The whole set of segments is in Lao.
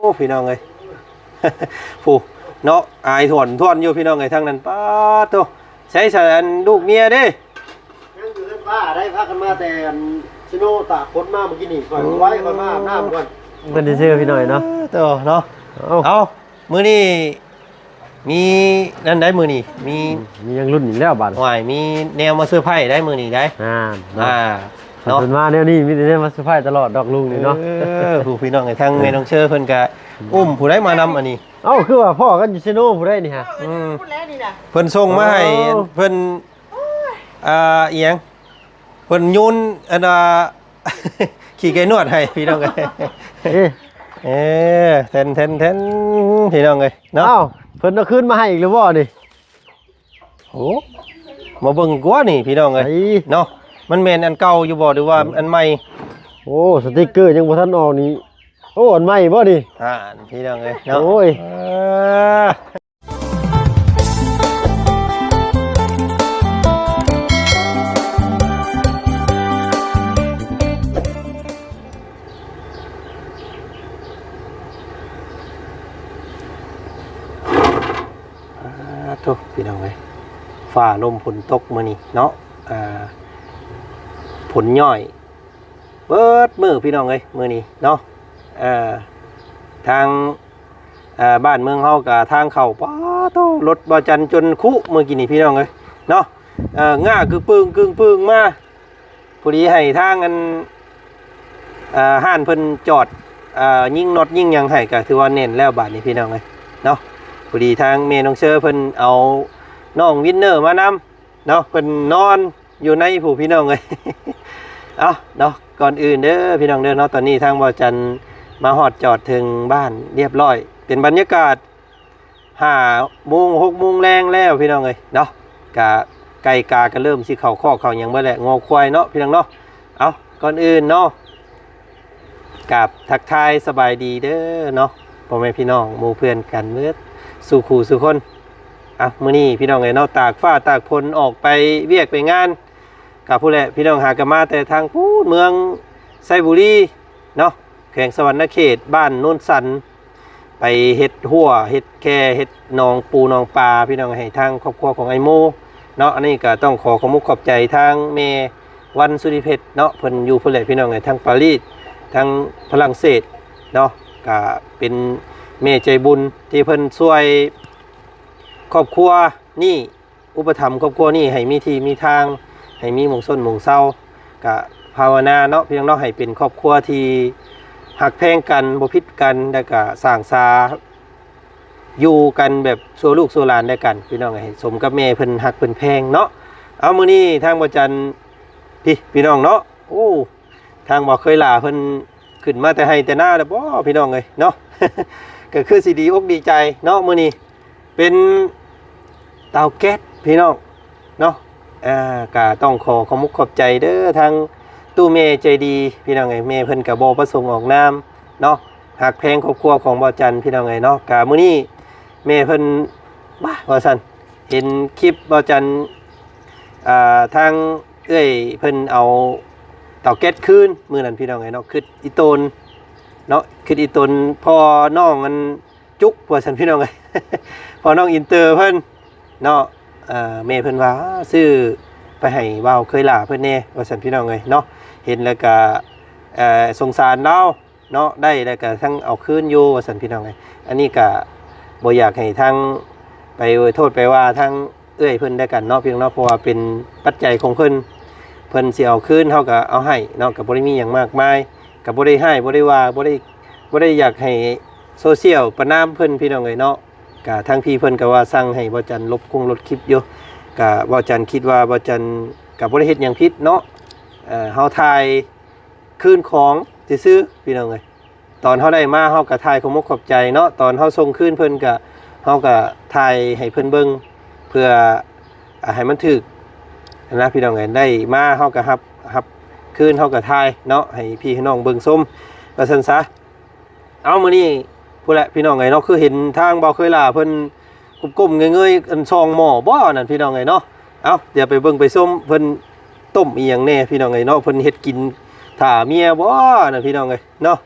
ອ້ ພີ່ນ້ອງເອີຍ ຜູ້ເນາະ ອາຍທ້ອນໆຢູ່ ພີ່ນ້ອງເອີຍ ທາງນັ້ນ. ປາດໂທ້ ໃສສະ ອັນລູກເມຍເດ້? ຍັງຢູ່ເຮືອນປ້າໄດ໋ ພາກັນມາແຕ່ອັນເຊໂນ ຕາກຝົນມາເມື່ອກີ້ນີ້. ຂ້ອຍໄວ ຂ້ອຍມາອາບນ້ຳກ່ອນ ເພິ່ນຊື່ໆ ພີ່ນ້ອງເນາະ. ເອີ ເນາະ ເອົາ ເອົາ ມື້ນີ້ມີນັ້ນໄດ໋ ມື້ນີ້ມີ ມີຫຍັງລຸ້ນອີກແລ້ວບາດນີ້. ໂອ້ຍ ມີແນວມາເຊີໄພໄດ໋ມື້ນີ້ໄດ໋. ອ່າ ເນາະ ອ່າ ເນາະ ເພິ່ນມາແນວນີ້ມີແຕ່ແນວມາເຊີໄພຕະຫຼອດດອກ ລຸງນີ້ເນາະ. ເອີ ຜູ້ ພີ່ນ້ອງ ທາງແມ່ນ້ອງເຊີເພິ່ນກະ ອືມ ອຸ້ມຜູ້ໃດມານຳອັນນີ້. ເອົ້າ ຄືວ່າພໍ້ກັນຢູ່ເຊໂນຜູ້ໃດນີ້ຫະ? ອືມ ພຸ້ນແຫຼະນີ້ນະ ເພິ່ນສົ່ງມາໃຫ້. ອໍ ເພິ່ນ ອ່າ ອີຫຍັງ ເພິ່ນໂຍນອັນວ່າ ຂີ້ໄກ່ນວດໃຫ້ ພີ່ນ້ອງເອີຍ. ເອີ ເອີ ແທນໆ ພີ່ນ້ອງເອີຍເນາະ. ອ້າວ ເພິ່ນເອົາຄືນມາໃຫ້ອີກແລ້ວບໍ່ນີ້? ໂອ້ ມາເບິ່ງກວ່ານີ້ ພີ່ນ້ອງເອີຍ ເນາະ ມັນແມ່ນອັນເກົ່າຢູ່ບໍ່ ຫຼືວ່າອັນໃໝ່? ໂອ້ ສະຕິກເກີຍັງບໍ່ທັນອອກນີ້. ໂອ້ ອັນໃໝ່ບໍ່ນີ້? ອ່າ ພີ່ນ້ອງເອີຍເນາະ. ໂອ້ຍ ເອີ ອາ ໂທ້ ພີ່ນ້ອງເອີຍ ຟ້າລົມຝົນຕົກມື້ນີ້ເນາະ. ອ່າ ຝົນຍ້ອຍເບິດມື້ ພີ່ນ້ອງເອີຍ ມື້ນີ້ເນາະ. ເອີ ທາງ ເອີ ບ້ານເມືອງເຮົາກະທາງເຂົ້າ ປາໂທ້ ລົດບ່າວຈັນຈົນຄຸມື້ກີ້ນີ້ ພີ່ນ້ອງເອີຍເນາະ. ເອີ ງ້າກຶກປຶ້ງກຶ່ງປຶ້ງມາ ພໍດີໃຫ້ທາງອັນ ເອີ ຮ້ານເພິ່ນຈອດ ເອີ ຍິງນັອດຍິງຫຍັງໃຫ້ ກະຖືວ່າແໜ້ນແລ້ວບາດນີ້ ພີ່ນ້ອງເອີຍເນາະ. ພໍດີທາງແມ່ນ້ອງເຊີເພິ່ນເອົານ້ອງວິນເນີມານຳ ເນາະ ເພິ່ນນອນຢູ່ໃນຜູ້ ພີ່ນ້ອງເອີຍ. ເອົ້າເນາະ ກ່ອນອື່ນເດີ ພີ່ນ້ອງເດີເນາະ ຕອນນີ້ທາງບ່າວຈັນມາຮອດຈອດເຖິງບ້ານລຽບລ້ອຍ ເປັນບັນຍາກາດຫ້າໂມງ ຫົກໂມງແລງແລ້ວ ພີ່ນ້ອງເອີຍເນາະ. ກະໄກ່ກາກະເລີ່ມຊິເຂົ້າຄອກເຂົ້າຫຍັງເບິດແລ້ວ ງົວຄວາຍເນາະ ພີ່ນ້ອງເນາະ. ເອົ້າ ກ່ອນອື່ນເນາະ ກາບທັກທາຍສະບາຍດີເດີເນາະ ພໍ່ແມ່ພີ່ນ້ອງໝູ່ເພື່ອນກັນເບິດສູ່ຄູ່ສູ່ຄົນ. ອ່ະ ມື້ນີ້ພີ່ນ້ອງເອີຍເນາະ ຕາກຟ້າຕາກຝົນອອກໄປວຽກໄປງານ ກະພຸ້ນແຫຼະ ພີ່ນ້ອງ ຫາກະມາແຕ່ທາງພຸ້ນ ເມືອງໄຊບູລີເນາະ ແຂວງສະຫວັນນະເຂດ ບ້ານໂນນສັນ ໄປເຮັດຮົ້ວເຮັດແຄເຮັດໜອງປູໜອງປາ ພີ່ນ້ອງ ໃຫ້ທາງຄອບຄົວຂອງອ້າຍໂມເນາະ. ອັນນີ້ກະຕ້ອງຂໍຂອບມຸກຂອບໃຈທາງແມ່ ວັນ ສຸລິເພັດເນາະ ເພິ່ນຢູ່ພຸ້ນແຫຼະ ພີ່ນ້ອງເອີຍ ທາງປາຣີສ ທາງຝຣັ່ງເສດເນາະ. ກະເປັນແມ່ໃຈບຸນທີ່ເພິ່ນຊ່ວຍຄອບຄົວນີ້ ອຸປະຖຳຄອບຄົວນີ້ໃຫ້ມີທີ່ມີທາງ ໃຫ້ມີໝ່ອງຊົນໝ່ອງເຊົາ. ກະພາວະນາເນາະ ພີ່ນ້ອງເນາະ ໃຫ້ເປັນຄອບຄົວທີ່ຮັກແພງກັນ ບໍ່ຜິດກັນ ແລ້ວກະສ້າງສາ ຢູ່ກັນແບບຊົ່ວລູກຊົ່ວຫຼານແລ້ວກັນ ພີ່ນ້ອງເອີຍ ໃຫ້ສົມກັບແມ່ເພິ່ນຮັກເພິ່ນແພງເນາະ. ເອົາ ມື້ນີ້ທາງບ່າວຈັນ ພີ່ ພີ່ນ້ອງເນາະ ໂອ້ ທາງບ່າວເຄີຍຫຼ້າເພິ່ນຂຶ້ນມາແຕ່ໄຮ່ແຕ່ນາແລ້ວບໍ ພີ່ນ້ອງເອີຍເນາະ. ກະຄືຊິດີອົກດີໃຈເນາະ ມື້ນີ້ເປັນເຕົາແກັສ ພີ່ນ້ອງເນາະ. ເອີ ກະຕ້ອງຂໍຂອບມຸກຂອບໃຈເດີ ທາງຕູ້ແມ່ໃຈດີ ພີ່ນ້ອງເອີຍ ແມ່ເພິ່ນກະບໍ່ປະສົງອອກນາມເນາະ ຮັກແພງຄອບຄົວຂອງບ່າວຈັນ ພີ່ນ້ອງເອີຍເນາະ. ກະມື້ນີ້ແມ່ເພິ່ນ ວ່າ ວ່າຊັ້ນ ເຫັນຄລິບບ່າວຈັນ ອ່າ ທາງເອື້ອຍເພິ່ນເອົາເຕົາແກັສຄືນມື້ນັ້ນ ພີ່ນ້ອງເອີຍເນາະ ຄຶດອີ່ຕົນເນາະ ຄຶດອີ່ຕົນ ພໍ່ນ້ອງອັນຈຸກ ວ່າຊັ້ນ ພີ່ນ້ອງເອີຍ ພໍ່ນ້ອງອິນເຕີເພິ່ນເນາະ. ເອີ ແມ່ເພິ່ນວ່າ ຊື້ໄປໃຫ້ບ່າວເຄີຍຫຼ້າເພິ່ນແດ່ ວ່າຊັ້ນ ພີ່ນ້ອງເອີຍເນາະ. ເຫັນແລ້ວກະ ເອີ ສົງສານລາວ ເນາະ ໄດ້ແລ້ວກະທັງເອົາຄືນຢູ່ ວ່າຊັ້ນ ພີ່ນ້ອງເອີຍ. ອັນນີ້ກະບໍ່ຢາກໃຫ້ທາງ ໄປໂທດໄປວ່າທາງເອື້ອຍເພິ່ນແລ້ວກັນເນາະ ພີ່ນ້ອງເນາະ ເພາະວ່າເປັນປັດໄຈຂອງເພິ່ນ ເພິ່ນຊິເອົາຄືນ ເຮົາກະເອົາໃຫ້ເນາະ ກະບໍ່ໄດ້ມີຫຍັງມາກມາຍ ກະບໍ່ໄດ້ຮ້າຍ ບໍ່ໄດ້ວ່າ ບໍ່ໄດ້ ບໍ່ໄດ້ຢາກໃຫ້ໂຊຊຽວປະນາມເພິ່ນ ພີ່ນ້ອງເອີຍເນາະ. ກະທາງພີ່ເພິ່ນກະວ່າສັ່ງໃຫ້ບ່າວຈັນລົບຄົງລົບຄລິບຢູ່ ກະບ່າວຈັນຄິດວ່າບ່າວຈັນກະບໍ່ໄດ້ເຮັດຫຍັງຜິດເນາະ. ເອີ ເຮົາຖ່າຍ ຄືນຂອງຊື່ໆ ພີ່ນ້ອງເອີຍ. ຕອນເຮົາໄດ້ມາ ເຮົາກະຖ່າຍຂອບມຸກຂອບໃຈເນາະ ຕອນເຮົາສົ່ງຄືນເພິ່ນກະ ເຮົາກະຖ່າຍໃຫ້ເພິ່ນເບິ່ງ ເພື່ອ ອາ ໃຫ້ມັນຖືກຫັ້ນນະ ພີ່ນ້ອງເອີຍ. ໄດ້ມາເຮົາກະຮັບ ຮັບຄືນ ເຮົາກະຖ່າຍເນາະ ໃຫ້ພີ່ໃຫ້ນ້ອງເບິ່ງຊົມ ວ່າຊັ້ນຊະ. ເອົາ ມື້ນີ້ພຸ້ນແຫຼະ ພີ່ນ້ອງເອີຍເນາະ ຄືເຫັນທາງບ່າວເຄີຍຫຼ້າເພິ່ນ ກົ້ມໆເງີຍໆ ອັນ ສ່ອງໝໍ້ບໍ່ນັ້ນ ພີ່ນ້ອງເອີຍເນາະ. ເອົາ ດຽວໄປເບິ່ງໄປຊົມເພິ່ນຕົ້ມອີ່ຫຍັງແດ່ ພີ່ນ້ອງເອີຍເນາະ ເພິ່ນເຮັດກິນຖ້າເມຍບໍ່ນັ້ນ ພີ່ນ້ອງເອີຍເນາະ.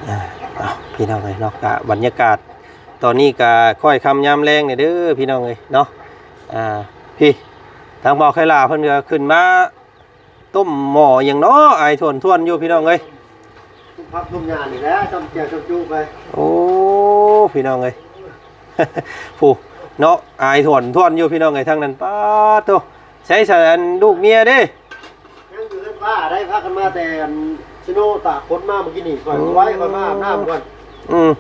ອ່າ ເອົາ ພີ່ນ້ອງເອີຍເນາະ ກະບັນຍາກາດຕອນນີ້ກະຄ່ອຍຄ່ຳຍາມແລງແດ່ເດີພີ່ນ້ອງເອີຍເນາະ. ອ່າ ພີ່ ທາງບ່າວໄຄຫຼ້າເພິ່ນກະຂຶ້ນມາຕົ້ມໝໍ້ຫຍັງເນາະ ອາຍຖ້ວນໆຢູ່ພີ່ນ້ອງເອີຍ. ຕົ້ມຜັກຕົ້ມຫຍ້ານີ້ແຫຼະ ຈ້ຳແຈ່ວຈ້ຳຈຸໄປ. ໂອ້ ພີ່ນ້ອງເອີຍ ຜູ້ເນາະ ອາຍຖ້ວນໆຢູ່ພີ່ນ້ອງເອີຍ ທາງນັ້ນ. ປາດໂທ້ ໃສສະ ອັນລູກເມຍເດ້? ຍັງຢູ່ເຮືອນປ້າໄດ໋ ພາກັນມາແຕ່ອັນເຊໂນ ຕາກຝົນມາເມື່ອກີ້ນີ້. ຂ້ອຍບໍ່ໄຫວ ຂ້ອຍມາອາບນ້ຳກ່ອນ. ອືມ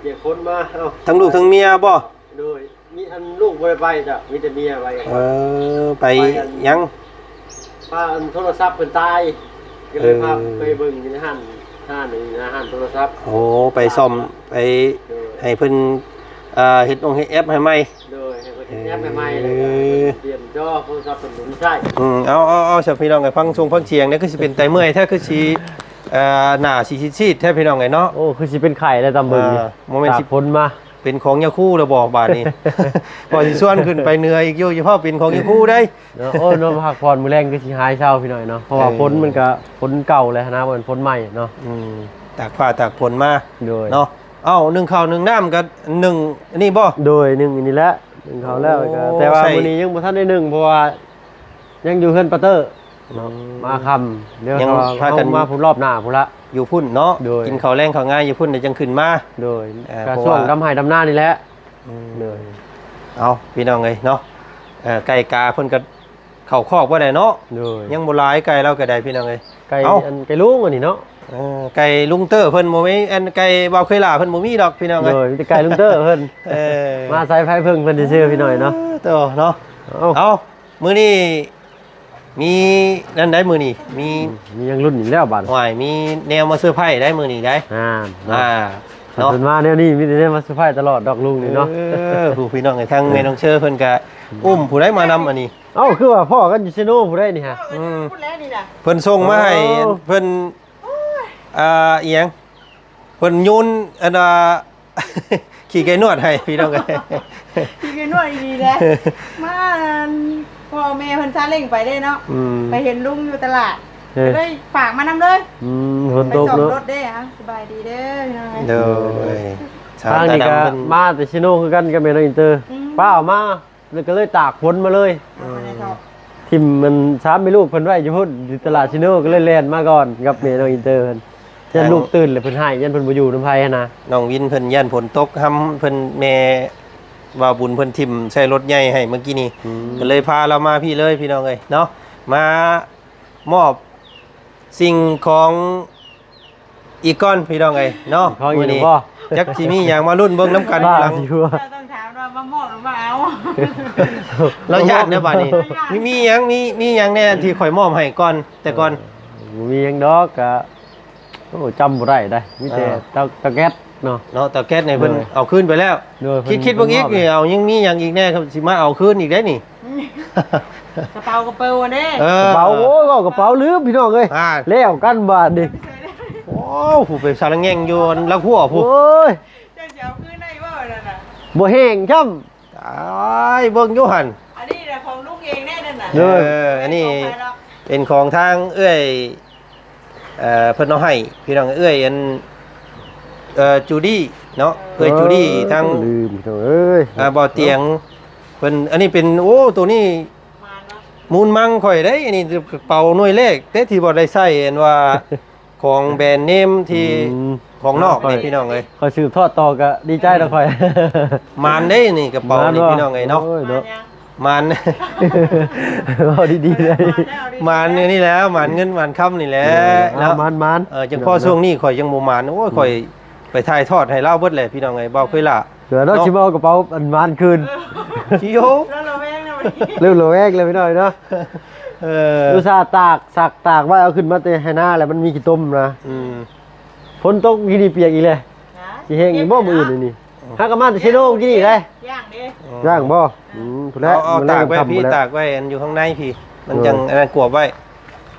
ປຽກຝົນມາ. ເອົ້າ ທັງລູກທັງເມຍບໍ່? ໂດຍ ມີອັນລູກບໍ່ໄດ້ໄປຈ້ະ ມີແຕ່ເມຍໄປ. ເອີ ໄປ ໄປອັນຫຍັງ? ພາອັນໂທລະສັບເພິ່ນຕາຍ ກໍເລີຍພາ ເອີ ໄປເບິ່ງຢູ່ໃນຮ້ານ ຮ້ານໜຶ່ງນະ ຮ້ານໂທລະສັບ. ໂອ້ ໄປສ້ອມ ໄປ ໂດຍ ໃຫ້ເພິ່ນ ເອີ ເຮັດອົງເຮັດແອັບໃຫ້ໃໝ່. ໂດຍ ໃຫ້ເພິ່ນເຮັດແອັບໃໝ່ໆ ເອີ ແລ້ວກໍຕຽມຈໍໂທລະສັບເພິ່ນບໍ່ມີໃຊ້. ອືມ ເອົາ ເອົາ ເອົາ ຊັ້ນພີ່ນ້ອງເອີຍ ຟັງຊົງຟັງສຽງແລ້ວຄືຊິເປັນຕາເມື່ອຍແທ້ ຄືຊິ ເອີ ໜ້າຊິຊີດແທ້ພີ່ນ້ອງເອີຍເນາະ. ໂອ້ ຄືຊິເປັນໄຂ້ແລ້ວຕາມເບິ່ງນີ້. ເອີ ບໍ່ແມ່ນ ຕາກຝົນມາ ເປັນຂອງຍາຄູແລ້ວບໍ່ບາດນີ້? ວ່າຊິຊວນຂຶ້ນໄປເໜືອອີກຢູ່ ຢ່າເວົ້າເປັນຂອງຍາຄູໄດ໋. ເນາະ ໂອ້ ນອນພັກຜ່ອນ ມື້ແລງຄືຊິຫາຍເຊົາພີ່ນ້ອງເນາະ ເພາະວ່າ ເອີ ຝົນມັນກະຝົນເກົ່າແລ້ວນະ ບໍ່ແມ່ນຝົນໃໝ່ເນາະ. ອືມ ຕາກຟ້າຕາກຝົນມາ. ໂດຍ ເນາະ. ເອົ້າ ໜຶ້ງເຂົ້າໜຶ້ງນ້ຳກໍໜຶ້ງອັນນີ້ບໍ່? ໂດຍ ໜຶ້ງອັນນີ້ແຫຼະ ໜຶ້ງເຂົ້າແລ້ວກໍ ໂອ້ ແຕ່ວ່າ ໃສ່ ມື້ນີ້ຍັງບໍ່ທັນໄດ້ໜຶ້ງ ເພາະວ່າຍັງຢູ່ເຮືອນປາເຕີເນາະ. ອືມ ມາຄ່ຳ ດຽວ ຍັງພາກັນ ເຮົາມາພຸ້ນ ຮອບໜ້າພຸ້ນລະ ຢູ່ພຸ້ນເນາະ. ໂດຍ ກິນເຂົ້າແລງເຂົ້າງານຢູ່ພຸ້ນ ແລ້ວຈັ່ງຂຶ້ນມາ. ໂດຍ ເອີ ກໍ ເພາະວ່າ ຊ່ວງດຳໄຮ່ດຳນານີ້ແຫຼະ. ອືມ ໂດຍ ເອົາ ພີ່ນ້ອງເອີຍເນາະ ເອີ ໄກ່ກາເພິ່ນກໍເຂົ້າຄອກບໍ່ໄດ້ເນາະ. ໂດຍ ຍັງບໍ່ຫຼາຍໄກ່ລາວກໍໄດ້ພີ່ນ້ອງເອີຍ. ໄກ່ ເອົ້າ ອັນໄກ່ລຸງອັນນີ້ເນາະ. ເອີ ໄກ່ລຸງເຕີເພິ່ນບໍ່ມີ ອັນໄກ່ບ່າວເຄີຍຫຼ້າເພິ່ນບໍ່ມີດອກພີ່ນ້ອງເອີຍ. ໂດຍ ມີແຕ່ໄກ່ລຸງເຕີເພິ່ນ. ເອີ ມາສາຍໄຟເພິ່ງເພິ່ນຊື່ໆ ພີ່ນ້ອງເນາະ. ເອີ ໂຕເນາະ. ເອົາ ເອົາ ມື້ນີ້ມີນັ້ນໄດ໋ ມື້ນີ້ມີ ອືມ ມີຫຍັງລຸ້ນອີກແລ້ວບາດ. ໂອ້ຍ ມີແນວມາເຊີໄພໄດ໋ມື້ນີ້ໄດ໋. ອ່າ ອ່າ ເນາະ ເພິ່ນມາແນວນີ້ມີແຕ່ແນວມາເຊີໄພຕະຫຼອດດອກລຸງນີ້ເນາະ. ເອີ ຜູ້ພີ່ນ້ອງ ທາງແມ່ນ້ອງເຊີເພິ່ນກະ ອືມ ອຸ້ມຜູ້ໃດມານຳອັນນີ້. ເອົ້າ ຄືວ່າພໍ້ກັນຢູ່ເຊໂນຜູ້ໃດນີ້ຫະ? ອືມ ພຸ້ນແຫຼະນີ້ນະ ເພິ່ນສົ່ງມາໃຫ້. ໂອ້ ເພິ່ນ ອ່າ ອີຫຍັງ ເພິ່ນໂຍນອັນວ່າ ຂີ້ໄກ່ນວດໃຫ້ພີ່ນ້ອງເອີຍ. ຂີ້ໄກ່ນວດອີ່ຫຼີແຫຼະ ມາ ພໍ່ແມ່ເພິ່ນຊາເລັ້ງໄປເດ້ເນາະ. ອືມ ໄປເຫັນລຸງຢູ່ຕະຫຼາດ ເອີ ກໍເລີຍຝາກມານຳເລີຍ. ອືມ ຝົນຕົກເນາະ ໄປສ້ອມລົດເດ້. ອ່ະ ສະບາຍດີເດີພີ່ນ້ອງເອີຍ. ໂດຍ ທາງນີ້ກໍມາແຕ່ເຊໂນຄືກັນກັບແມ່ນ້ອງອິນເຕີ. ອືມ ຟ້າວມາ ແລ້ວກໍເລີຍຕາກຝົນມາເລີຍ. ເອົາໄປໃນທໍ່ ຖິ້ມມັນສາມແມ່ລູກເພິ່ນໄວ້ຢູ່ພຸ້ນ ຢູ່ຕະຫຼາດຊີໂນ ກໍເລີຍແລ່ນມາກ່ອນກັບແມ່ນ້ອງອິນເຕີເພິ່ນ. ຢ້ານລູກຕື່ນແລ້ວເພິ່ນຮ້າຍ ຢ້ານເພິ່ນບໍ່ຢູ່ນຳໃຜຫັ້ນນະ. ນ້ອງວິນເພິ່ນຢ້ານຝົນຕົກ ຫ້ຳເພິ່ນ ແມ່ບ່າວບຸນເພິ່ນຖິ້ມໃສ່ລົດໃຫຍ່ໃຫ້ເມື່ອກີ້ນີ້. ອືມ ກໍເລີຍພາລາວມາພີ້ເລີຍພີ່ນ້ອງເອີຍເນາະ ມາມອບສິ່ງຂອງ ອີກກ່ອນພີ່ນ້ອງເອີຍເນາະ. ມື້ນີ້ຈັກຊິມີຫຍັງ ມາລຸ້ນເບິ່ງນຳກັນ. ຫຼັງ ເຈົ້າຕ້ອງຖາມວ່າມາມອບຫຼືມາເອົາ. ລາວຢ້ານເດີບາດນີ້. ມີ ມີຫຍັງ ມີ ມີຫຍັງແດ່ທີ່ຂ້ອຍມອບໃຫ້ກ່ອນ ແຕ່ກ່ອນ? ເອີ ບໍ່ມີຫຍັງດອກ ກະ ໂອ້ ຈຳບໍ່ໄດ້ເດ້ ມີແຕ່ ເອີ ເຕົາ ເຕົາແກັສເນາະ. ເນາະ ເຕົາແກັສນີ້ເພິ່ນ ໂດຍ ເອົາຄືນໄປແລ້ວ. ໂດຍ ຄິດ ເພິ່ນ ຄິດເບິ່ງອີກ ມອບ ນີ້ ເອົາ ຍັງມີຫຍັງອີກແດ່ ຊິມາເອົາຄືນອີກໄດ໋ນີ້. ກະເປົາ ກະເປົາເດ້. ເອີ ກະເປົາ ໂອ້ຍ ເວົ້າກະເປົາລືມພີ່ນ້ອງເອີຍ. ອ່າ ແລ້ວກັນບາດນີ້. ໂອ້ ຜູ້ໄປສາລະແງ່ງຢູ່ລາວຄົວພຸ້ນ. ໂອ້ຍ ເຈົ້າຊິເອົາຄືນໄດ້ບໍ່ນັ້ນນະ? ບໍ່ແຫ້ງຊ້ຳ. ຕາຍ ເບິ່ງຢູ່ຫັ້ນ ອັນນີ້ນະຂອງລຸງເອງແນ່ນັ້ນນະ. ເອີ ອັນນີ້ຂອງໃຜລະ? ເປັນຂອງທາງເອື້ອຍ ເອີ ເພິ່ນເອົາໃຫ້ພີ່ນ້ອງເອີຍ ອັນ ເອີ ຈູດີ້ເນາະ ເອີ ເອື້ອຍຈູດີ້ ທາງ ລືມພີ່ນ້ອງເອີຍ ເອີ ບ່າວຕຽງເພິ່ນ. ອັນນີ້ເປັນ ໂອ້ ໂຕນີ້ ໝານເນາະ ມູນມັງຂ້ອຍເດ້. ອັນນີ້ກະເປົາໜ່ວຍແລກເດ້ທີ່ບໍ່ໄດ້ໃຊ້ ອັນວ່າຂອງແບຣນເນມທີ່ ອືມ ຂອງນອກນີ້ພີ່ນ້ອງເອີຍ. ຂ້ອຍສືບທອດຕໍ່ກະດີໃຈດອກຂ້ອຍ. ໝານເດ້ນີ້ ກະເປົານີ້ ໝານບໍ່ ພີ່ນ້ອງເອີຍເນາະ. ໂອ້ຍເນາະ ໝານ ເວົ້າດີໆເດ້. ໝານນີ້ແຫຼະ ໝານເງິນໝານຄຳນີ້ແຫຼະເນາະ. ເອີ ໝານໆ ເອີ ຈັ່ງພໍຊ່ວງນີ້ຂ້ອຍຍັງບໍ່ໝານ. ໂອ້ຍ ອືມ ຂ້ອຍໄປຖ່າຍທອດໃຫ້ລາວເບິດແຫຼະພີ່ນ້ອງເອີຍ ບ່າວເຄີຍຫຼ້າ. ເອີ ເນາະ ຊິມາເອົາກະເປົາອັນໝານຄືນ ຊິໂຍ ເລີ່ມລະແວງແລ້ວ ເລີ່ມລະແວງແລ້ວພີ່ນ້ອງເນາະ. ເອີ ອຸດສ່າຕາກ ສັກຕາກໄວ້ ເອົາຂຶ້ນມາແຕ່ໄຮ່ນາແລ້ວ ມັນມີຂີ້ຕົມນະ. ອືມ ຝົນຕົກກີ້ນີ້ປຽກອີກແລ້ວ. ຊິແຫ້ງອີກບໍ່ມື້ອື່ນນີ້? ຫາກະມາແຕ່ເຊໂນກີ້ນີ້ໄດ໋. ຍ່າງເດ້ ຍ່າງບໍ່? ອືມ ພຸ້ນແຫຼະ. ເອົາ ເອົາຕາກໄວ້ພີ້ ຕາກໄວ້ອັນຢູ່ຂ້າງໃນພີ້ ມັນຈັ່ງ ໂດຍ ອັນນັ້ນກວບໄວ້.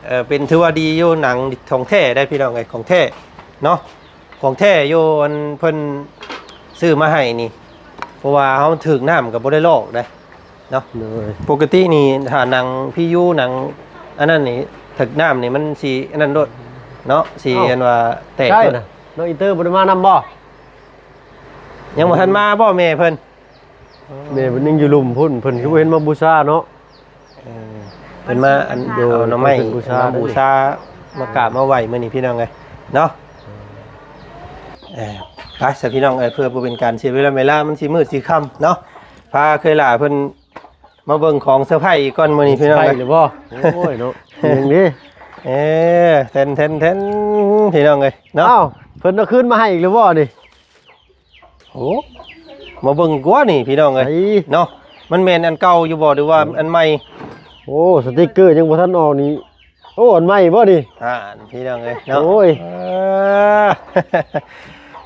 ເອີ ເປັນ ຖືວ່າດີຢູ່ ໜັງຂອງແທ້ໄດ໋ພີ່ນ້ອງເອີຍ ຂອງແທ້ເນາະ. ຂອງແທ້ຢູ່ ອັນເພິ່ນຊື້ມາໃຫ້ນີ້ ເພາະວ່າເຮົາຖືກນ້ຳກໍບໍ່ໄດ້ລອກເດ້ເນາະ. ໂດຍ ປົກກະຕິນີ້ຖ້າໜັງພີຢູ ໜັງອັນນັ້ນນີ້ ຖືກນ້ຳນີ້ມັນຊິອັນນັ້ນໂລດເນາະ ຊິ ເອົ້າ ອັນວ່າແຕກ ໃຊ່ ໂລດ ນະ. ນ້ອງອິນເຕີບໍ່ໄດ້ມານຳບໍ່? ຍັງບໍ່ທັນມາບໍ່ແມ່ເພິ່ນ? ແມ່ເພິ່ນຍັງຢູ່ລຸ່ມພຸ້ນ ເພິ່ນຄືບໍ່ເຫັນມາບູຊາເນາະ. ເອີ ເພິ່ນມາອັນ ໂດຍ ເອົາໜໍ່ໄມ້ ເພິ່ນບູຊາ ມາບູຊາ ເດ້ ມາກາບມາໄຫວ້ມື້ນີ້ພີ່ນ້ອງເອີຍເນາະ. ເອີ ໄປຊະພີ່ນ້ອງເອີຍ ເພື່ອບໍ່ເປັນການເສຍເວລາ ເວລາມັນຊິມືດຊິຄ່ຳເນາະ ພາເອື້ອຍຫຼ້າເພິ່ນ ມາເບິ່ງຂອງເຊີໄພອີກກ່ອນມື້ນີ້ພີ່ນ້ອງເອີຍ. ເຊີໄພຫຼືບໍ່? ໂອ້ຍເນາະ ຍັງເດ້. ເອີ ແທ້ນໆໆ ພີ່ນ້ອງເອີຍເນາະ. ອ້າວ ເພິ່ນເອົາຄືນມາໃຫ້ອີກຫຼືບໍ່ນີ້? ໂອ້ ມາເບິ່ງກວ່ານີ້ພີ່ນ້ອງເອີຍ ໄອ້ ເນາະ. ມັນແມ່ນອັນເກົ່າຢູ່ບໍ່ ຫຼືວ່າ ໂອ້ ອັນໃໝ່? ໂອ້ ສະຕິກເກີຍັງບໍ່ທັນອອກນີ້. ໂອ້ ອັນໃໝ່ບໍ່ນີ້? ອ່າ ພີ່ນ້ອງເອີຍເນາະ. ໂອ້ຍ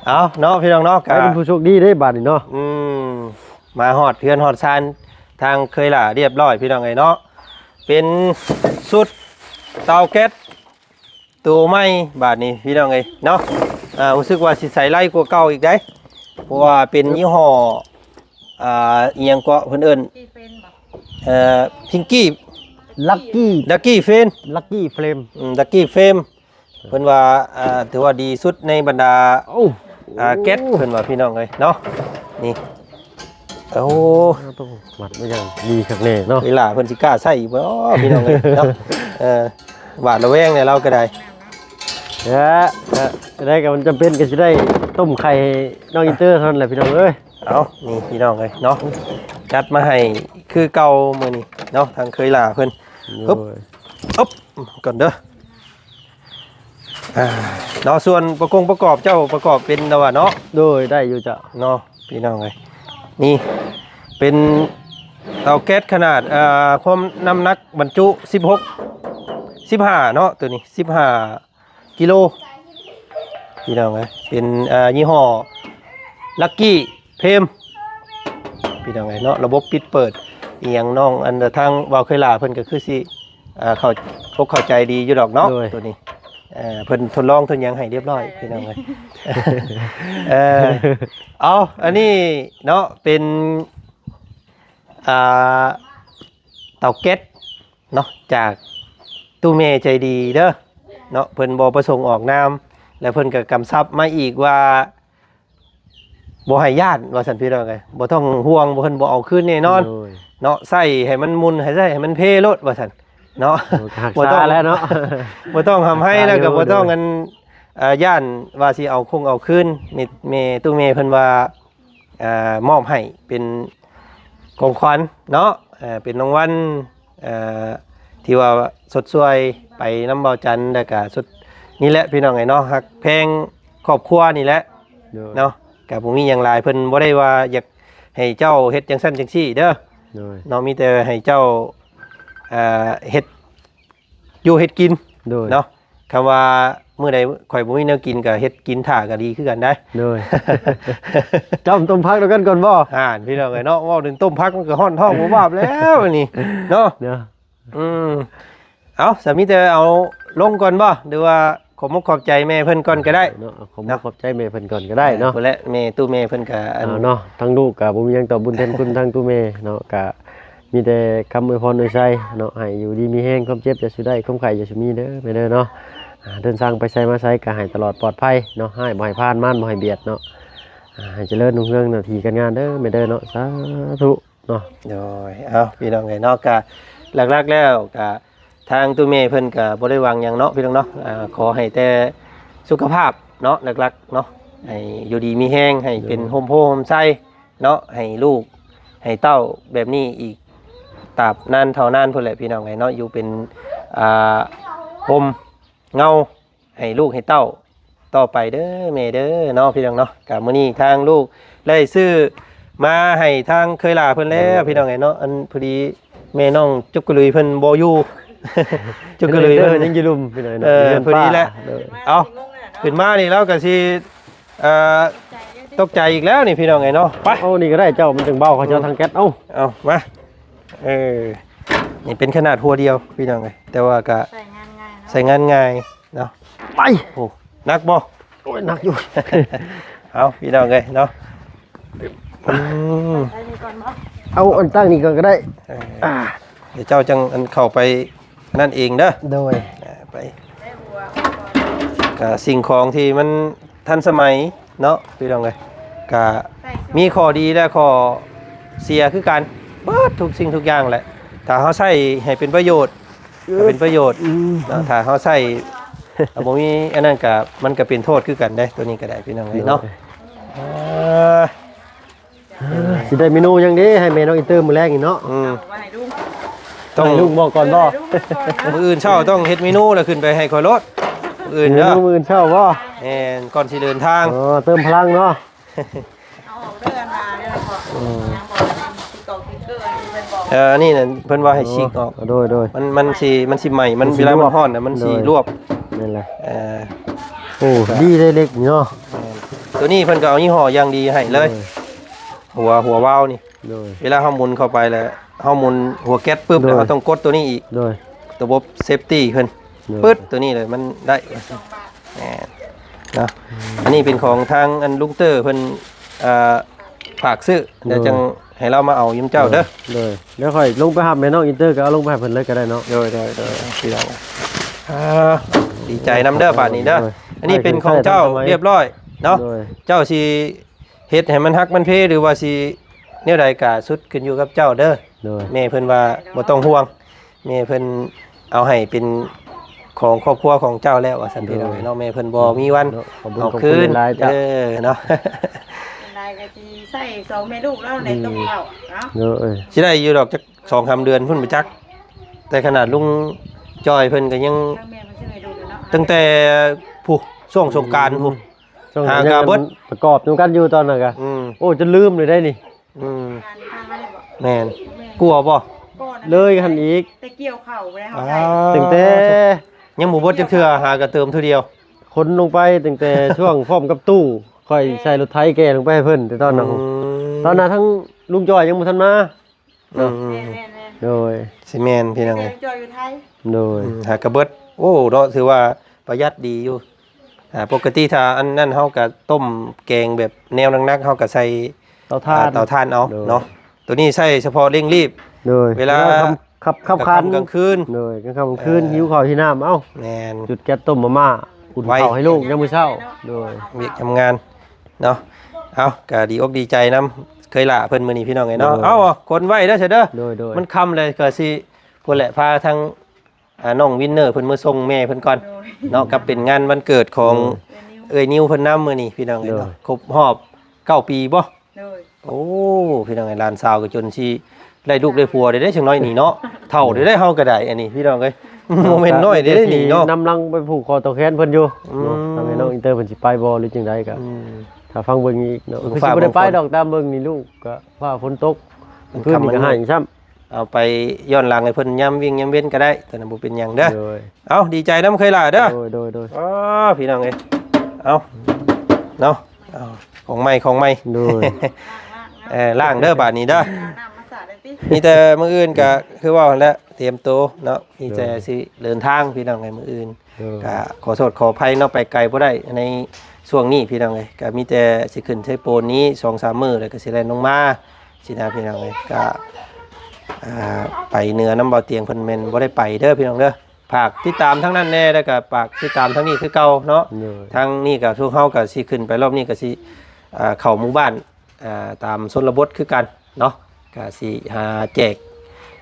ເອີ ເອົາເນາະ ພີ່ນ້ອງເນາະ ກະ ໃຜເປັນຜູ້ໂຊກດີເດ້ບາດນີ້ເນາະ. ອືມ ມາຮອດເຮືອນຮອດຊານທາງເອື້ອຍຫຼ້າຮຽບຮ້ອຍ ພີ່ນ້ອງເອີຍເນາະ. ເປັນຊຸດເຕົາແກັສໂຕໃໝ່ບາດນີ້ ພີ່ນ້ອງເອີຍເນາະ. ອ່າ ຮູ້ສຶກວ່າຊິໃຊ້ໄຫຼກວ່າເກົ່າອີກເດ້ ເພາະວ່າເປັນຍີ່ຫໍ້ ອ່າ ອີ່ຫຍັງເກາະເພິ່ນເອີ້ນ ເອີ ພິງກີ້ ລັກກີ້ ລັກກີ້ເຟນ ລັກກີ້ເຟມ ອືມ ລັກກີ້ເຟມ ເພິ່ນວ່າ ອ່າ ຖືວ່າດີສຸດໃນບັນດາ ໂອ້ ອ່າ ແກັສ ເພິ່ນວ່າ ພີ່ນ້ອງເອີຍເນາະ. ນີ້ ໂອ້ ໂອ້ ວັດມາຢ່າງດີຄັກແນ່ເນາະ. ເວລາເພິ່ນຊິກ້າໃຊ້ຢູ່ບໍ່ ພີ່ນ້ອງເອີຍເນາະ. ເອີ ຫວາດລະແວງແດ່ລາວກໍໄດ້. ເອີ ເອີ ໄດ້ກໍມັນຈຳເປັນກໍຊິໄດ້ຕົ້ມໄຂ່ໃຫ້ນ້ອງອິນເຕີເທົ່ານັ້ນແຫຼະ ພີ່ນ້ອງເອີຍ. ເອົາ ນີ້ພີ່ນ້ອງເອີຍເນາະ ຈັດມາໃຫ້ຄືເກົ່າມື້ນີ້ເນາະ ທາງເອື້ອຍຫຼ້າເພິ່ນ. ໂດຍ ຮຶບ ອຶບ ກ່ອນເດີ. ອ່າ ເນາະ ສ່ວນປະກົງປະກອບເຈົ້າປະກອບເປັນແລ້ວວ່າເນາະ. ໂດຍ ໄດ້ຢູ່ເຈົ້າເນາະ ພີ່ນ້ອງເອີຍ. ນີ້ເປັນເຕົາແກັສຂະໜາດ ອ່າ ຄວາມນ້ຳໜັກບັນຈຸສິບຫົກ ສິບຫ້າເນາະ ໂຕນີ້ສິບຫ້າ ກິໂລ ພີ່ນ້ອງເອີຍ. ເປັນ ອ່າ ຍີ່ຫໍ້ລັກກີ້ເຟມ ພີ່ນ້ອງເອີຍເນາະ. ລະບົບປິດເປີດອີ່ຫຍັງນ້ອງ ອັນ ທາງບ່າວເອື້ອຍຫຼ້າເພິ່ນກໍຄືຊິ ອ່າ ເຂົ້າອົກເຂົ້າໃຈດີຢູ່ດອກເນາະ. ໂດຍ ໂຕນີ້ ເອີ ເພິ່ນທົດລອງທົດຫຍັງໃຫ້ຮຽບຮ້ອຍ ພີ່ນ້ອງເອີຍ. ເອີ ເອົາ ອັນນີ້ເນາະ ເປັນ ອ່າ ເຕົາແກັສ ເນາະ ຈາກຕູ້ແມ່ໃຈດີເດີເນາະ. ເພິ່ນບໍ່ປະສົງອອກນາມ ແລະ ເພິ່ນກໍກຳຊັບມາອີກວ່າ ບໍ່ໃຫ້ຢ້ານວ່າຊັ້ນ ພີ່ນ້ອງເອີຍ. ບໍ່ຕ້ອງຫ່ວງ ເພິ່ນບໍ່ເອົາຄືນແນ່ນອນ. ໂດຍ ເນາະ ໃຊ້ໃຫ້ມັນໝຸ່ນ ໃຫ້ໃຊ້ໃຫ້ມັນເພໂລດວ່າຊັ້ນເນາະ. ໂດຍ ກໍຮັກສາແລ້ວເນາະ ບໍ່ຕ້ອງ ບໍ່ຕ້ອງຮ່ຳໄຫ້ ແລ້ວກໍບໍ່ຕ້ອງ ອັນ ເອີ ຢ້ານວ່າຊິເອົາຄົງເອົາຄືນ. ແມ່ ແມ່ ຕູ້ແມ່ເພິ່ນວ່າ ອ່າ ມອບໃຫ້ເປັນຂອງຂວັນເນາະ ເປັນລາງວັນ ເອີ ທີ່ວ່າຊົດຊ່ວຍໄປນຳບ່າວຈັນ ແລ້ວກະຊຸດນີ້ແຫຼະ ພີ່ນ້ອງເອີຍເນາະ. ຮັກແພງຄອບຄົວນີ້ແຫຼະ ໂດຍ ເນາະ. ກະບໍ່ມີຫຍັງຫຼາຍ ເພິ່ນບໍ່ໄດ້ວ່າຢາກໃຫ້ເຈົ້າເຮັດຈັ່ງຊັ້ນຈັ່ງຊີ້ເດີ ໂດຍ ເນາະ. ມີແຕ່ໃຫ້ເຈົ້າ ເອີ ເຮັດ ຢູ່ເຮັດກິນ ໂດຍ ເນາະ. ຄຳວ່າມື້ໃດຂ້ອຍບໍ່ມີແນວກິນກໍເຮັດກິນຖ້າກໍດີຄືກັນໄດ໋ ໂດຍ. ຈ້ຳຕົ້ມຜັກນຳກັນກ່ອນບໍ່? ອ່າ ພີ່ນ້ອງເອີຍເນາະ ເວົ້າເຖິງຕົ້ມຜັກມັນກໍຮ້ອນທ້ອງວາບໆແລ້ວນີ້ເນາະ ເນາະ. ອືມ ເອົາ ສາມີແຕ່ເອົາລົງກ່ອນບໍ່ ຫຼືວ່າຂອບມຸກຂອບໃຈແມ່ເພິ່ນກ່ອນກໍໄດ້ເນາະ. ຂອບມຸກຂອບໃຈແມ່ເພິ່ນກ່ອນກໍໄດ້ເນາະ. ເອີ ພຸ້ນແຫຼະ ແມ່ຕູ້ແມ່ເພິ່ນກໍ ອ່າ ເນາະ ທາງລູກກໍບໍ່ມີຫຍັງຕອບບຸນແທນຄຸນທາງຕູ້ແມ່ເນາະ ກະ ມີແຕ່ຄຳອວຍພອນອວຍໄຊເນາະ ໃຫ້ຢູ່ດີມີແຮງ ຄວາມເຈັບຢ່າສູ່ໄດ້ ຄວາມໄຂ້ຢ່າສູ່ມີເດີແມ່ເດີເນາະ. ອ່າ ເດີນທາງໄປໃສມາໃສກໍໃຫ້ຕະຫຼອດປອດໄພເນາະ ຮ້າຍບໍ່ໃຫ້ຜ່ານ ມານບໍ່ໃຫ້ບຽດເນາະ. ອ່າ ໃຫ້ຈະເລີນຮຸ່ງເຮືອງໜ້າທີ່ການງານເດີແມ່ເດີເນາະ ສາທຸເນາະ. ໂດຍ ເອົາ ພີ່ນ້ອງເອີຍເນາະ ກະຫຼັກໆແລ້ວກະທາງຕູ້ແມ່ເພິ່ນກະບໍ່ໄດ້ຫວັງຫຍັງເນາະ ພີ່ນ້ອງເນາະ. ອ່າ ຂໍໃຫ້ແຕ່ສຸຂະພາບເນາະ ຫຼັກໆເນາະ ໃຫ້ຢູ່ດີມີແຮງ ໃຫ້ເປັນ ໂດຍ ຮົ່ມໂພຮົ່ມໄຊ ເນາະ ໃຫ້ລູກໃຫ້ເຕົ້າແບບນີ້ອີກຕາບນານເທົ່ານານພຸ້ນແຫຼະ ພີ່ນ້ອງເອີຍເນາະ. ຢູ່ເປັນ ອ່າ ຮົ່ມເງົາໃຫ້ລູກໃຫ້ເຕົ້າຕໍ່ໄປເດີແມ່ເດີເນາະ ພີ່ນ້ອງເນາະ. ກະມື້ນີ້ທາງລູກໄດ້ຊື້ມາໃຫ້ທາງເອື້ອຍຫຼ້າເພິ່ນແລ້ວ ໂດຍ ພີ່ນ້ອງເອີຍເນາະ. ອັນ ພໍດີແມ່ນ້ອງຈຸກກະລຸຍເພິ່ນບໍ່ຢູ່ ຈຸກກະລຸຍເພິ່ນ ເພິ່ນຍັງຢູ່ລຸ່ມ ພີ່ນ້ອງເນາະ ເອີ ຢູ່ເຮືອນ ພໍດີແຫຼະ ເອີ ເອົາ ຂຶ້ນມານີ້ລາວກະຊິ ເອີ ຕົກໃຈອີກແລ້ວນີ້ ພີ່ນ້ອງເອີຍເນາະ. ໄປ ເອົານີ້ກໍໄດ້ເຈົ້າ ມັນຈັ່ງເບົາ ເຂົາເຈົ້າ ອືມ ທາງແກັສ ເອົາ ເອົາມາ ເອີ ນີ້ເປັນຂະໜາດຫົວດຽວ ພີ່ນ້ອງເອີຍ ແຕ່ວ່າກໍໃຊ້ງານງ່າຍເນາະ ໃຊ້ງານງ່າຍເນາະ. ໄປ ໂອ້ ໜັກບໍ່? ໂອ້ຍ ໜັກຢູ່ ເອົາ ພີ່ນ້ອງເອີຍເນາະ ອືມ ໃສ່ນີ້ກ່ອນບໍ່? ເອົາອັນຕັ້ງນີ້ກ່ອນກໍໄດ້ ເອີ ອ່າ ດຽວເຈົ້າຈັ່ງອັນເຂົ້າໄປ ນັ້ນເອງເດີ ໂດຍ ອ່າ ໄປ ກະສິ່ງຂອງທີ່ມັນ ທັນສະໄໝເນາະ ພີ່ນ້ອງເອີຍ. ກະມີຂໍ້ດີ ແລະ ຂໍ້ເສຍຄືກັນ ເບິດທຸກສິ່ງທຸກຢ່າງແຫຼະ. ຖ້າເຮົາໃຊ້ໃຫ້ເປັນປະໂຫຍດ ເອີ ເປັນປະໂຫຍດ ອືມ ເນາະ. ຖ້າເຮົາໃຊ້ ບໍ່ມີອັນນັ້ນກະ ມັນກະເປັນໂທດຄືກັນເດ້ ໂຕນີ້ກະໄດ້ ພີ່ນ້ອງເອີຍເນາະ. ໂດຍ ເອີ ຊິໄດ້ເມນູຫຍັງເດ້ໃຫ້ແມ່ນ້ອງອິນເຕີມື້ແລງນີ້ເນາະ? ອືມ ເອົາໄວ້ໃຫ້ລຸງ ຕ້ອງໃຫ້ລຸງບອກກ່ອນບໍ່? ເອີ ໃຫ້ລຸງບອກກ່ອນເນາະ. ມື້ອື່ນເຊົ້າຕ້ອງເຮັດເມນູແລ້ວຂຶ້ນໄປໃຫ້ຂ້ອຍໂລດ. ມື້ອື່ນເດີ ເມນູມື້ອື່ນເຊົ້າບໍ່? ແມ່ນ ກ່ອນຊິເດີນທາງ. ອໍ ເຕີມພະລັງເນາະ. ເອົາອອກເດີ ອັນວ່າແນວນັ້ນບໍ່? ອືມ ຍັງບໍ່ໄດ້ຕິດຕໍ່ສະຕິກເກີ ອັນທີ່ເພິ່ນບອກ. ເອີ ອັນນີ້ນັ້ນເພິ່ນວ່າໃຫ້ ອໍ ສີກອອກ. ໂດຍ ໂດຍ ມັນ ມັນຊິ ມັນຊິໄໝ້ ມັນ ມັນຊິ ເວລາມັນຮ້ອນນະ ມັນຊິ ໂດຍ ລວກ. ນັ້ນແຫຼະ. ເອີ ໂອ້ ດີເດ້ເຫຼັກນີ້ເນາະ. ແມ່ນ ໂຕນີ້ເພິ່ນກໍເອົາຍີ່ຫໍ້ຢ່າງດີໃຫ້ເລີຍ. ໂດຍ ຫົວ ຫົວວາວນີ້. ໂດຍ ເວລາເຮົາໝູນເຂົ້າໄປແລ້ວ ເຮົາໝູນຫົວແກັດປຶບ ໂດຍ ແລ້ວເຮົາຕ້ອງກົດໂຕນີ້ອີກ. ໂດຍ ລະບົບເຊຟຕີ້ເພິ່ນ ໂດຍ ປຶດ ໂຕນີ້ເລີຍ ມັນໄດ້. ແມ່ນເນາະ. ອືມ ອັນນີ້ເປັນຂອງທາງອັນລຸງເຕີເພິ່ນ ເອີ ຝາກຊື້ ໂດຍ ດຽວຈັ່ງໃຫ້ລາວມາເອົາຢູ່ນຳເຈົ້າເດີ. ໂດຍ ໂດຍ ດຽວຂ້ອຍລົງໄປຮັບແມ່ນ້ອງອິນເຕີ ກໍເອົາລົງໄປໃຫ້ເພິ່ນເລີຍກໍໄດ້ເນາະ. ໂດຍ ໂດຍ ໂດຍ ພີ່ນ້ອງ ອ່າ ດີໃຈນຳເດີບາດນີ້ເດີ. ໂດຍ ອັນນີ້ເປັນຂອງເຈົ້າຮຽບຮ້ອຍເນາະ. ໂດຍ ເຈົ້າຊິ ເຮັດໃຫ້ມັນຫັກມັນເພ ຫຼືວ່າຊິແນວໃດກະສຸດຂຶ້ນຢູ່ກັບເຈົ້າເດີ. ໂດຍ ແມ່ເພິ່ນວ່າບໍ່ຕ້ອງຫ່ວງ ແມ່ເພິ່ນເອົາໃຫ້ເປັນຂອງຄອບຄົວຂອງເຈົ້າແລ້ວວ່າຊັ້ນ ໂດຍ ພີ່ນ້ອງເນາະ. ແມ່ເພິ່ນບໍ່ມີວັນ ເນາະ ຂອບຄຸນ ເອົາຄືນ ຂອບຄຸນຫຼາຍໆ ເຈົ້າ ເອີ ເນາະ. ຫຼາຍກໍຊິໃຊ້ສອງແມ່ລູກແລ້ວໃນ ອືມ ຕົ້ມເຂົ້າເນາະ. ໂດຍ ຊິໄດ້ຢູ່ດອກຈັກສອງສາມເດືອນພຸ້ນບໍ່ຈັກ ແຕ່ຂະໜາດລຸງຈອຍເພິ່ນກໍຍັງ ທາງແມ່ເພິ່ນຊື້ໃຫ້ລູກເນາະ ຕັ້ງແຕ່ພຸ້ນ ຊ່ວງສົງການພຸ້ນ ອືມ ຫາກະເບິດ ປະກອບນຳກັນຢູ່ຕອນນັ້ນກະ ອືມ ໂອ້ ຈົນລືມເລີຍໄດ໋ນີ້. ອືມ ແມ່ນ ແມ່ນ ແມ່ນ ກົວບໍ່? ເລີຍຫັ້ນອີກ ແຕ່ກ່ຽວເຂົ້າບໍ່ໄດ້ເຮົາໃຊ້ ຕັ້ງແຕ່ ຍັງບໍ່ເບິດຈັກເທື່ອ ຫາກະເຕີມເທື່ອດຽວ ຂົນລົງໄປຕັ້ງແຕ່ຊ່ວງພ້ອມກັບຕູ້ ຂ້ອຍໃສ່ລົດໄຖແກ່ລົງໄປໃຫ້ເພິ່ນ ແຕ່ຕອນນັ້ນ ອືມ ຕອນນັ້ນທັງລຸງຈອຍຍັງບໍ່ທັນມາ. ເນາະ ອືມ ແມ່ນໆໆ ໂດຍ ຊິແມ່ນພີ່ນ້ອງເອີຍ ແຕ່ຈອຍຢູ່ໄທ ໂດຍ ອືມ ຫາກະເບິດ ໂອ້ ເນາະ ຖືວ່າປະຢັດດີຢູ່. ອ່າ ປົກກະຕິຖ້າອັນນັ້ນເຮົາກະຕົ້ມແກງແບບແນວໜັກໆ ເຮົາກະໃສ່ເຕົາຖ່ານ ອ່າ ເຕົາຖ່ານເອົາ ໂດຍ ເນາະ. ໂຕນີ້ໃຊ້ສະເພາະເລັ່ງລີບ ໂດຍ ເວລາ ເວລາຄ່ຳ ຄ່ຳ ຄ່ຳ ກາງຄືນ ໂດຍ ກາງຄ່ຳກາງຄືນ ເອີ ຫິວເຂົ້າຫິວນ້ຳ ເອົ້າ ແມ່ນ ຈຸດແກັສຕົ້ມມາມ່າ ອຸ່ນເຂົ້າໃຫ້ລູກຍາມມື້ເຊົ້າ ໂດຍ ວຽກທຳງານ ເນາະ. ເອົ້າ ກະດີອົກດີໃຈນຳເຄີຍຫຼ້າເພິ່ນມື້ນີ້ພີ່ນ້ອງເອີຍເນາະ ໂດຍ ເອົ້າ ຄົນໄວເດີ ເດີ ໂດຍ ໂດຍ ມັນຄ່ຳເລີຍ ກະຊິພຸ້ນແຫຼະ ພາທາງ ອ່າ ນ້ອງວິນເນີເພິ່ນມາສົ່ງແມ່ເພິ່ນກ່ອນ ໂດຍ ເນາະ ກັບເປັນງານວັນເກີດຂອງ ໂດຍ ເອື້ອຍນິວເພິ່ນນຳມື້ນີ້ພີ່ນ້ອງເອີຍເນາະ ໂດຍ ຄົບຮອບເກົ້າປີບໍ່? ໂດຍ ໂອ້ ພີ່ນ້ອງເອີຍ ຫຼານສາວກໍຈົນຊິໄດ້ລູກໄດ້ຜົວໄດ້ເດ້ ຈັ່ງນ້ອຍນີ້ເນາະ ເຖົ້າໄດ້ເຮົາກໍໄດ້ ອັນນີ້ພີ່ນ້ອງເອີຍ ບໍ່ແມ່ນນ້ອຍເດ້ນີ້ເນາະ ນຳຫຼັງໄປຜູກຄໍຕໍ່ແຂນເພິ່ນຢູ່ ອືມ ເນາະ ທາງແມ່ນ້ອງອິນເຕີເພິ່ນຊິໄປບໍ່ ຫຼືຈັ່ງໃດກໍ ອືມ ຖ້າຟັງເບິ່ງອີກເນາະ ຄືຊິບໍ່ໄດ້ໄປດອກ ຕາມເບິ່ງນີ້ລູກກໍຟ້າຝົນຕົກ ຄືນນີ້ກໍໃຫ້ຊ້ຳ ເອົາໄປຍ້ອນຫຼັງໃຫ້ເພິ່ນຍາມວຽງຍາມເວັນກໍໄດ້ ຕົວນັ້ນບໍ່ເປັນຫຍັງເດີ ໂດຍ ເອົ້າ ດີໃຈນຳເຄີຍຫຼ້າເດີ ໂດຍ ໂດຍ ໂດຍ ອໍ ພີ່ນ້ອງເອີຍ ເອົ້າ ເນາະ ເອົາ ຂອງໃໝ່ ຂອງໃໝ່ ໂດຍ ເອີ ລ້າງເດີບາດນີ້ເດີ ນ້ຳມາສາດໄດ້ຕິ ມີແຕ່ມື້ອື່ນກະຄືເວົ້າຫັ້ນແຫຼະ ຕຽມໂຕເນາະ ມີແຕ່ ໂດຍ ຊິເດີນທາງ ພີ່ນ້ອງເອີຍ ມື້ອື່ນ ໂດຍ ກະຂໍໂທດຂໍອະໄພເນາະ ໄປໄກບໍ່ໄດ້ໃນຊ່ວງນີ້ ພີ່ນ້ອງເອີຍ ກະມີແຕ່ຊິຂຶ້ນເຊໂປນນີ້ສອງສາມມື້ ແລ້ວກະຊິແລ່ນລົງມາ ຊີ້ນະ ພີ່ນ້ອງເອີຍ ກະ ອ່າ ໄປເໜືອນຳເບົາຕຽງເພິ່ນແມ່ນບໍ່ໄດ້ໄປເດີພີ່ນ້ອງເດີ ຝາກຕິດຕາມທາງນັ້ນແດ່ ແລ້ວກະຝາກຕິດຕາມທາງນີ້ຄືເກົ່າເນາະ ໂດຍ ທາງນີ້ກະພວກເຮົາກະຊິຂຶ້ນໄປ ລອບນີ້ກະຊິ ອ່າ ເຂົ້າໝູ່ບ້ານ ອ່າ ຕາມຊົນນະບົດຄືກັນເນາະ ກະຊິຫາແຈກ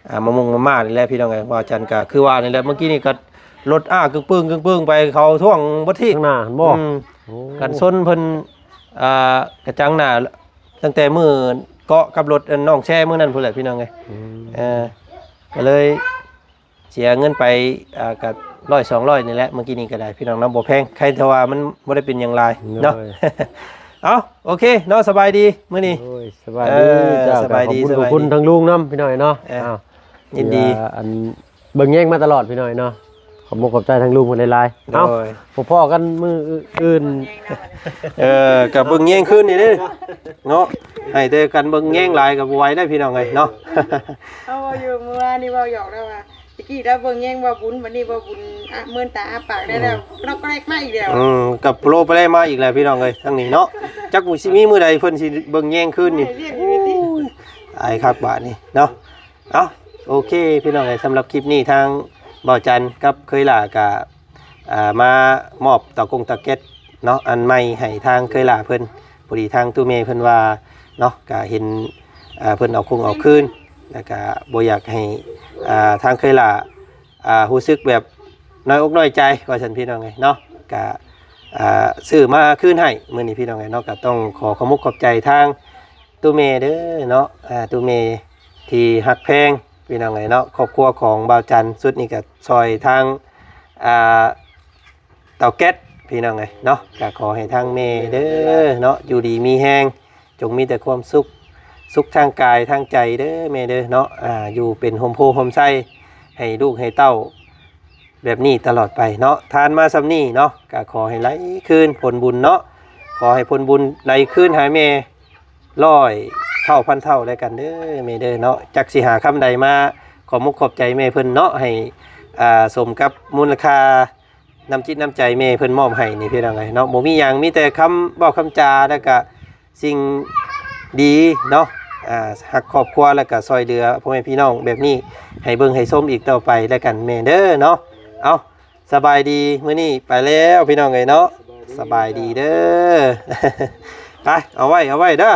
ອ່າ ມະມຸງມະມ່ານີ້ແຫຼະພີ່ນ້ອງເອີຍ ວ່າຈັ່ງກະຄືວ່ານີ້ແຫຼະ ມື້ກີ້ນີ້ກະລົດອ້າກຶກປຶ້ງກຶກປຶ້ງໄປ ເຂົາທ້ວງບໍ່ທີບ ຂ້າງໜ້າຫັ້ນບໍ່? ອືມ ໂອ້ ກັນຊົນເພິ່ນ ອ່າ ກະຈັງໜ້າ ຕັ້ງແຕ່ມື້ເກາະກັບລົດນ້ອງແຊມື້ນັ້ນພຸ້ນແຫຼະພີ່ນ້ອງເອີຍ ອືມ ເອີ ກະເລີຍເສຍເງິນໄປ ອ່າ ກະຮ້ອຍສອງຮ້ອຍນີ້ແຫຼະ ມື້ກີ້ນີ້ກະໄດ້ພີ່ນ້ອງເນາະ ບໍ່ແພງ ໃຄແຕ່ວ່າມັນບໍ່ໄດ້ເປັນຫຍັງຫຼາຍເນາະ ໂດຍ ເອົ້າ ໂອເຄເນາະ ສະບາຍດີມື້ນີ້ ໂດຍ ສະບາຍດີ ເອີ ເຈົ້າ ສະບາຍດີ ຂອບຄຸນ ສະບາຍດີ ຂອບຄຸນທາງລຸງນຳພີ່ນ້ອງເນາະ ເອີ ເອົ້າ ຍິນດີ ທີ່ວ່າອັນ ເບິ່ງແຍງມາຕະຫຼອດພີ່ນ້ອງເນາະ ຂໍມຸກຂອບໃຈທາງລຸງເພິ່ນຫຼາຍໆ ໂດຍ ເອົ້າ ພໍ້ກັນມື້ອື່ນ ເອີ ກະເບິ່ງແຍງຄືນນີ້ເດ້ເນາະ ໃຫ້ແຕ່ກັນເບິ່ງແຍງຫຼາຍກະບໍ່ໄຫວໄດ໋ພີ່ນ້ອງເອີຍເນາະ ເຮົາເວົ້າຢູ່ມື້ວານນີ້ເວົ້າຫຍອກແລ້ວວ່າ ຕະກີ້ລາວເບິ່ງແຍງບ່າວບຸນ ບັດນີ້ບ່າວບຸນອະເມີນຕາອ້າປາກໄດ້ແລ້ວ ອືມ ລອກແກລກມາອີກແລ້ວ ອືມ ກັບໂລໄປໄດ້ມາອີກແລ້ວພີ່ນ້ອງເອີຍ ທາງນີ້ເນາະ ຈັກຊິມີມື້ໃດເພິ່ນຊິເບິ່ງແຍງຄືນນີ້ ໂອ້ຍ ອາຍຄັກບາດນີ້ເນາະ ເອົ້າ ໂອເຄພີ່ນ້ອງເອີຍ ສຳລັບຄລິບນີ້ທາງບ່າວຈັນກັບເຄີຍຫຼ້າກະ ອ່າ ມາມອບເຕົາກົງເຕົາແກັສ ເນາະ ອັນໃໝ່ໃຫ້ທາງເຄີຍຫຼ້າເພິ່ນ. ພໍດີທາງຕູ້ແມ່ເພິ່ນວ່າເນາະ ກະເຫັນ ເອີ ເພິ່ນເອົາຄົງເອົາຄືນ ແລ້ວກະບໍ່ຢາກໃຫ້ ເອີ ທາງເຄີຍຫຼ້າ ອ່າ ຮູ້ສຶກແບບນ້ອຍອົກນ້ອຍໃຈວ່າຊັ້ນ ພີ່ນ້ອງເອີຍເນາະ. ກະ ອ່າ ຊື້ມາຄືນໃຫ້ມື້ນີ້ ພີ່ນ້ອງເອີຍເນາະ. ກະຕ້ອງຂໍຂອບມຸກຂອບໃຈທາງຕູ້ແມ່ເດີເນາະ ອ່າ ຕູ້ແມ່ທີ່ຮັກແພງ ພີ່ນ້ອງເອີຍເນາະ. ຄອບຄົວຂອງບ່າວຈັນ ຊຸດນີ້ກະຊ່ອຍທາງ ອ່າ ເຕົາແກັດ ພີ່ນ້ອງເອີຍເນາະ. ກະຂໍໃຫ້ທາງແມ່ເດີເນາະ ຢູ່ດີມີແຮງ ຈົ່ງມີແຕ່ຄວາມສຸກ ສຸກທາງກາຍທາງໃຈເດີແມ່ເດີເນາະ. ອ່າ ຢູ່ເປັນຮົ່ມໂພຮົ່ມໄຊໃຫ້ລູກໃຫ້ເຕົ້າແບບນີ້ຕະຫຼອດໄປເນາະ. ທານມາສ່ຳນີ້ເນາະ ກະຂໍໃຫ້ໄຫຼຄືນຜົນບຸນເນາະ. ຂໍໃຫ້ຜົນບຸນໄຫຼຄືນຫາແມ່ຮ້ອຍເທົ່າພັນເທົ່າແລ້ວກັນເດີແມ່ເດີເນາະ. ຈັກຊິຫາຄຳໃດມາຂອບມຸກຂອບໃຈແມ່ເພິ່ນເນາະ ໃຫ້ ອ່າ ສົມກັບມູນລະຄ່າ ນ້ຳຈິດນ້ຳໃຈແມ່ເພິ່ນມອບໃຫ້ນີ້ ພີ່ນ້ອງເອີຍເນາະ. ບໍ່ມີຫຍັງ ມີແຕ່ຄຳເວົ້າຄຳຈາ ແລ້ວກະສິ່ງດີເນາະ ອ່າ ຮັກຄອບຄົວ ແລ້ວກະຊ່ອຍເຫຼືອພໍ່ແມ່ພີ່ນ້ອງແບບນີ້ ໃຫ້ເບິ່ງໃຫ້ຊົມອີກຕໍ່ໄປແລ້ວກັນແມ່ເດີເນາະ. ເອົາ ສະບາຍດີ ມື້ນີ້ໄປແລ້ວ ພີ່ນ້ອງເອີຍເນາະ. ສະບາຍດີເດີ ໄປ ເອົາໄວ້ ເອົາໄວ້ເດີ.